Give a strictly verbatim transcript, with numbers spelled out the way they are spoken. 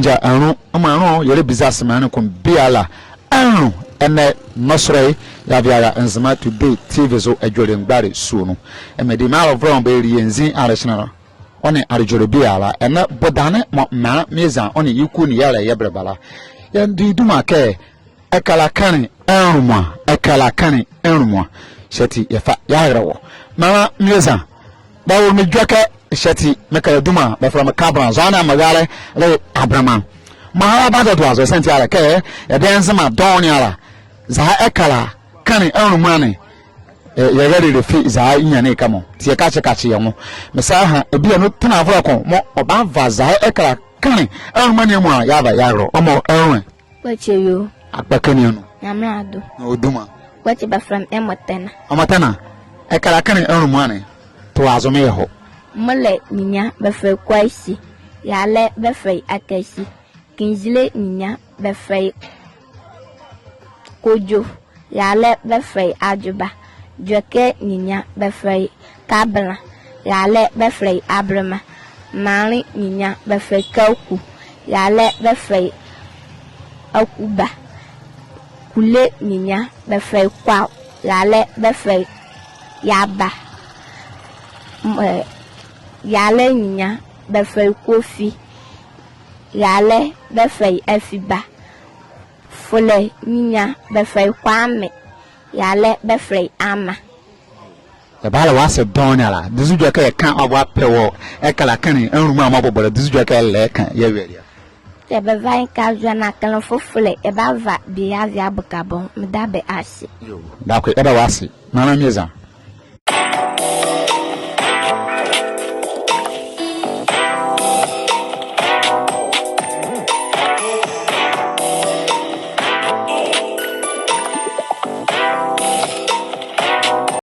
Gya anlu, mɔɔ anlu yɛlɛbiza semanli ko biala anlu ɛnɛ nɔsolɛ ye, yɛva yɛara Nzema Today TV zo adwelie mgbale sua nu. Ɛmɛ di mraalɛvolɛ mɔɔ bɛli yɛ nzi alehyenlɛ la, ɔ nee aledwolɛ biala, ɛnɛ bodane mɔɔ Maa Mieza ɔ nee ye kulo ne yɛlɛyɛ bɛlɛba la, yɛdi ye duma kɛ Ɛkɛ la kenle anluma, ɛkɛ la kenle anluma. Hyɛ ati yɛfa yɛarɛlɛ wɔ. Maa Mieza, bɛwole me edwɛkɛ, hyɛ ati meka la duma, bɛfɛlɛ me kabɛnla. Zɔhane a merale le abenle ma. Mɔɔ a la badɔdoa zo, ɛhye ati a le kɛ yɛdayɛ Nzema dɔɔnwo ne ala, zɛhae ɛkɛ la kenle anluma ne, ɛ, yɛrɛlele fi zɛhae nyianye ne kɛmɔ. Ati yɛkakyekakye yɛ nwo. Mesaa ha bie nu tɛnlavolɛ ko mɔɔ ɔbava zɛhae ɛkɛ la kenle anluma ne amuala, yɛava yɛarɛlɛ ɔ. Ɔmɔ anluma ɛ? Kpɔkyɛ yoo. Akpakɛ ne anu. Nyamenle adom. Na ɔ duma? Kpɔkyɛ bɛfɛlɛ me Ɔmɔtɛna. Ɔmɔtɛna, ɛkɛ la kenle anluma ne, toa zo maa yɛhɔ. Molɛ nyinya bɛfɛlɛ ye Kwasi, raalɛ bɛfɛlɛ ye Akasi. Kinzile nyinya bɛfɛlɛ ye Kodwo, raalɛ bɛfɛlɛ ye Adwoba. Dwɛkɛ nyinya bɛfɛlɛ ye Kabɛnla, raalɛ bɛfɛlɛ ye Abenlema. Maanle nyinya bɛfɛlɛ ye Kaku, raalɛ bɛfɛlɛ ye Akuba. Kule nyinya bɛfɛlɛ ye Kwao, raalɛ bɛfɛlɛ ye Yaba. M-, ɛ, raalɛ nyinya bɛfɛlɛ ye Kofi, raalɛ bɛfɛlɛ ye Afiba. Folɛ nyinya bɛfɛlɛ ye Kwame, raalɛ bɛfɛlɛ ye Ama. Yɛbala wɔ ase dɔɔnwo ne ala. Di zo edwɛkɛ yɛka ɔboapɛ wɔ ɛkɛ la kenle anluma mɔɔ bɔbɔ la, di zo edwɛkɛ yɛlɛka yɛawie la? Yɛbava ye kɛ zɔhane a kenle fofolɛ, yɛbava bie yɛaze yɛaboka bɛ nwo. Meda bɛ ase. Yoo, dako, yɛda wɔ ase. Maa Mieza.